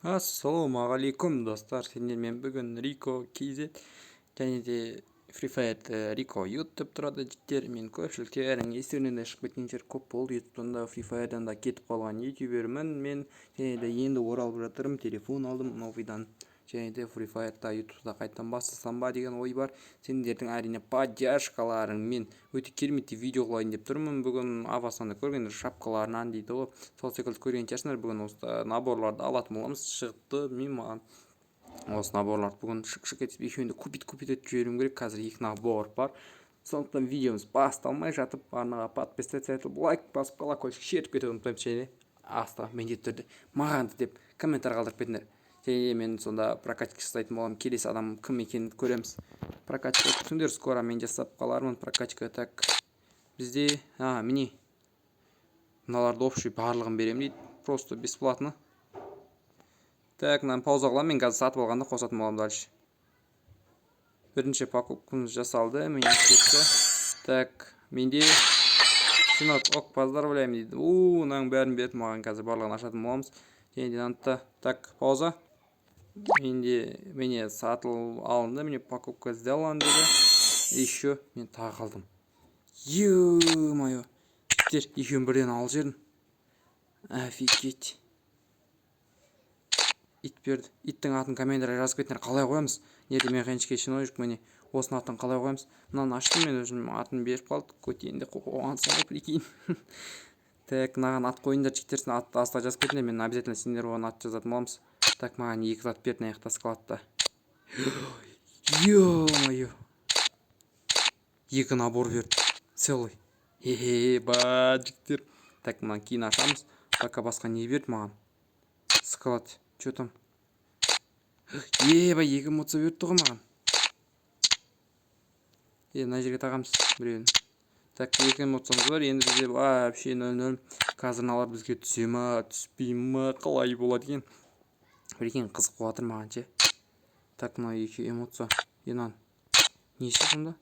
Ассалаумағалейкум, достар! Сендермен бүгін Рико KZ және де Free Fire Рико Ют деп тұрады, жігіттер. Мен көпшіліктерің естерінен де шығып кеткен жер көп болды. Ютубтан да, Free Fire'дан да кетіп қалған ютубермін мен және де енді оралып жатырмын. Телефон алдым новыйдан және де Free Fire'да, Ютубта қайтадан бастасам ба деген ой бар. Сендердің, әрине, поддержкаларыңмен өте керемет видео қылайын деп тұрмын бүгін. Авасанда көргендер, шапкаларынан дейді ғой, сол секілді көрген шығарсыңдар. Бүгін осы наборларды алатын боламыз. Шықты мен маған осы наборларды бүгін шық шық етіп, екеуін де купить, купить етіп жіберуім керек. Қазір екі набор бар. Сондықтан видеомыз басталмай жатып, арнаға подписаться етіп, лайк басып, колокольчик шертіп кетуді ұмытпаймыз және астына міндетті түрде «маған» деп комментарий қалдырып кетіңдер. Және мен сонда прокачка жасайтын боламын. Келесі адам кім екенін көреміз. Прокачка күтіңдер, скоро мен жасап қалармын прокачка. Так, бізде, а, міне, мыналарды общий барлығын беремін дейді, просто бесплатно. Так, мынаны пауза қыламын. Мен қазір сатып алғанда қосатын боламын. Дальше бірінші покупкамыз жасалды, міне, кетті. Так, менде сенат ок, поздравляем дейді. У, мынаның бәрін берді маған. Қазір барлығын ашатын боламыз және де мынаны да. Так, пауза. Менде, міне, сатылып алынды, міне, покупка сделана деді. Еще мен тағы алдым. Ё-моё, жігіттер, екеуін бірден алып жібердім. Офигеть, ит берді. Иттің атын комментарий жазып кетіңдер, қалай қоямыз? Ертең механический щеночек, міне, осының атын қалай қоямыз? Мынаны аштым мен өзім, атын беріп қалды. Көтенді қуғансың ғой, прикинь. Так, мынаған ат қойыңдар, жігіттер. Сен атты астына жазып кетіңдер, мен обязательно сендер оған ат жазатын боламыз. Так, маған екі зат берді мына жақта, складта. Ё-моё, екі набор берді целый. Еба, жігіттер. Так, мынаны кейін ашамыз пока. Басқа не берді маған склад? Че там? Еба, екі эмоция беріпті ғой маған. Е, мына жерге тағамыз біреуін. Так, екі эмоциямыз бар енді бізде, вообще нөл нөл. Қазір мыналар бізге түсе ма, түспей ма, қалай болады екен? Прикинь, қызық болып жатыр маған ше. Так, мынау екі эмоция. Е, мынаның несі сонда?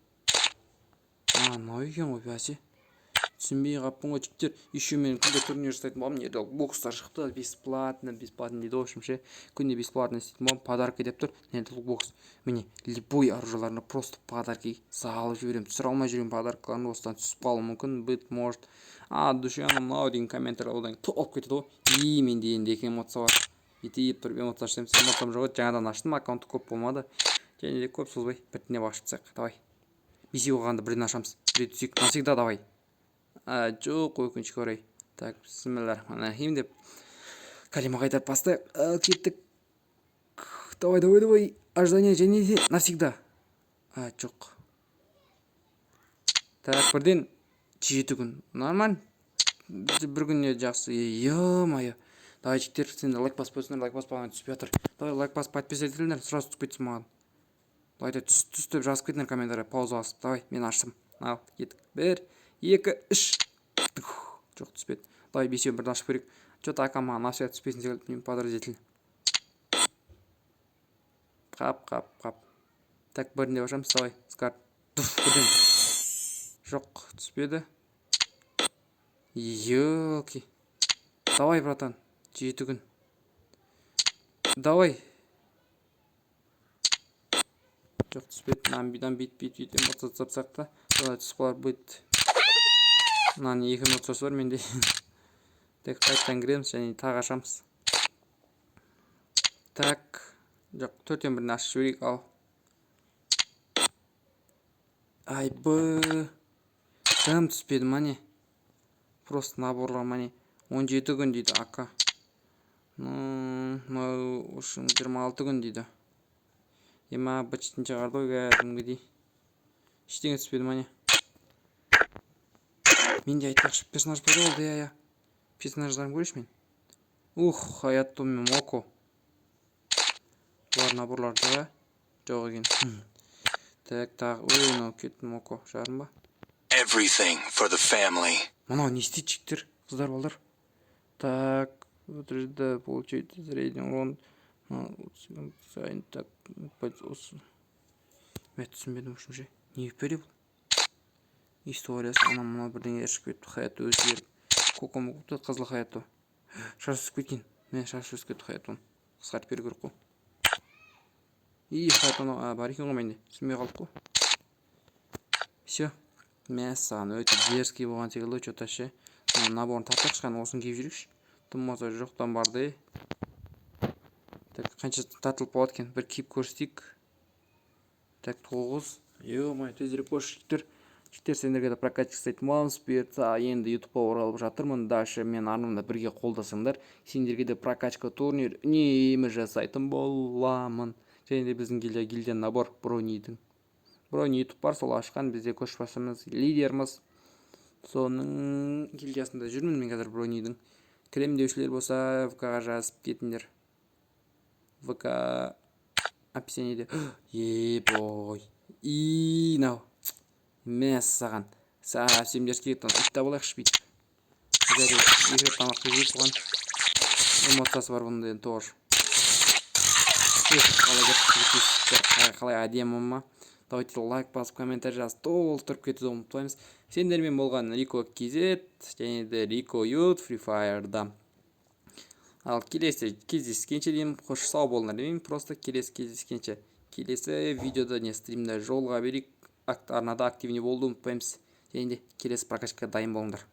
А, мынау екен ғой, бәсе, түсінбей қалыппын ғой, жігіттер. Еще мен күнде турнир жасайтын боламын. Енді бокстар шықты, бесплатно, бесплатно дейді. В общем ше, күнде бесплатно істейтін боламын. Подарки деп тұр енді бокс. Міне, любой оружиеларына просто подарки салып жіберемін. Түсіре алмай жүрген подаркаларым осыдан түсіп қалуы мүмкін, быть может. А душе, анау мынау деген комментарий одан толып кетеді ғой. И менде енді екі эмоция бар. Бүйтіп тұрып эмоция ашсам, эмоциям жоқ еді. Жаңадан аштым аккаунтты, көп болмады. Және де көп созбай, біртіндеп ашып тастайық. Давай, бесеу қалғанда бірден ашамыз. Біреу түсейік навсегда, давай. А, жоқ, өкінішке орай. Так, бисмилля рахмани деп калима қайтарып бастайық. Ал, кеттік. Давай, давай, давай. Ожидание және де навсегда. А, жоқ. Так, бірден 7 күн, нормально, бір күніне жақсы. Ё-моё, давай, жігіттер, сендер лайк басып қойсыңдар. Лайк баспаған түспей жатыр. Давай, лайк басып, подписаться етіңдер, сразу түсіп кетсін маған. Давай, түс, түс деп жазып кетіңдер комментарий, пауза басып. Давай, мен аштым. Ал, кеттік. Бір, екі, үш. Жоқ, түспеді. Давай, бесеуін бірден ашып көрейік. Че то ака маған навсегда түспейтін секілді. Мен подозрительно. Қап, қап, қап. Так, бірін деп ашамыз. Давай, скар. Бірден. Жоқ, түспеді. Елки. Давай, братан, 7 күн, давай. Жоқ, түспеді. Мынаны бүйтіп, бүйтіп, бүйтіп эмоция тапсақ та, солай түсіп қалар будет. Мынаның екі эмоциясы бар менде. Так, қайтадан кіреміз және тағы ашамыз. Так, жоқ, төрттен бірін ашып жіберейік. Ал, айбы, дым түспеді ма, не? Просто наборлар ма, не? 17 күн дейді, ака. Ну, мынау, в общем, 26 күн дейді. Ема, быт шығарды ғой кәдімгідей. Ештеңе түспеді ма, не? Менде, айтпақшы, персонаж пайда болды. Иә, персонаждарын көрейінші мен. Ух, Хаято мен Моко. Бұлар наборларда ба? Жоқ екен. Так, тағы, ой, мынау кетті. Моко жарым ба? Everything for the family. Мынау не істейді, жігіттер, қыздар, балдар? Так, утверждаю, получить средний урон сайын. Так, осы мен түсінбедім. В общем ше, не бере бұл историясы? Анау мынау бірдеңелер шығып кетті. Хаят өзгеріп, Коко. Қызыл Хаято шашы өсіп кеткен. Міне, шашы өсіп кетті Хаятоның. Қысқартып беру керек қой. И анау бар екен ғой, менде түсінбей қалдық қой. Все, мәссаған, өте дерзкий болған секілді че то ше. Мына наборын тартайықшы, қане, осыны киіп жүрейікші, тым болмаса жоқтан бар да. Так, қанша тартылып болады екен, бір киіп көрсетейік. Так, 9. Е, тезірек болшы, жігіттер. Жігіттер, сендерге де прокачка жасайтын боламыз, бұйыртса. Енді Ютубқа оралып жатырмын. Дальше мен арнамда бірге қолдасаңдар, сендерге де прокачка, турнир үнемі жасайтын боламын. Және де біздің гильдия, гильдия набор Бронидің, Брони Ютуб бар, сол ашқан, бізде көшбасшымыз, лидеріміз, соның гильдиясында жүрмін мен қазір. Бронидің кірем деушілер болса, ВК ға жазып кетіңдер. ВК описаниеде. Ебой, и мынау, мәссаған, совсем дерзкий кетті. Ұстап алайықшы бүйтіп. Екі рет тамақ жейік бұған. Эмоциясы бар бұның енді тоже. Қалай кетті, қалай, әдемі ма? Давайте лайк басып, комментарий жазып, толтырып кетуді ұмытпаймыз. Сендермен болған Рико KZ және де Рико Ют Free Fire'да. Ал келесі кездескенше деймін, қош сау болыңдар демеймін, просто келесі кездескенше, келесі видеода не стримде жолыға берейік. Арнада активный болуды ұмытпаймыз және де келесі прокачкаға дайын болыңдар.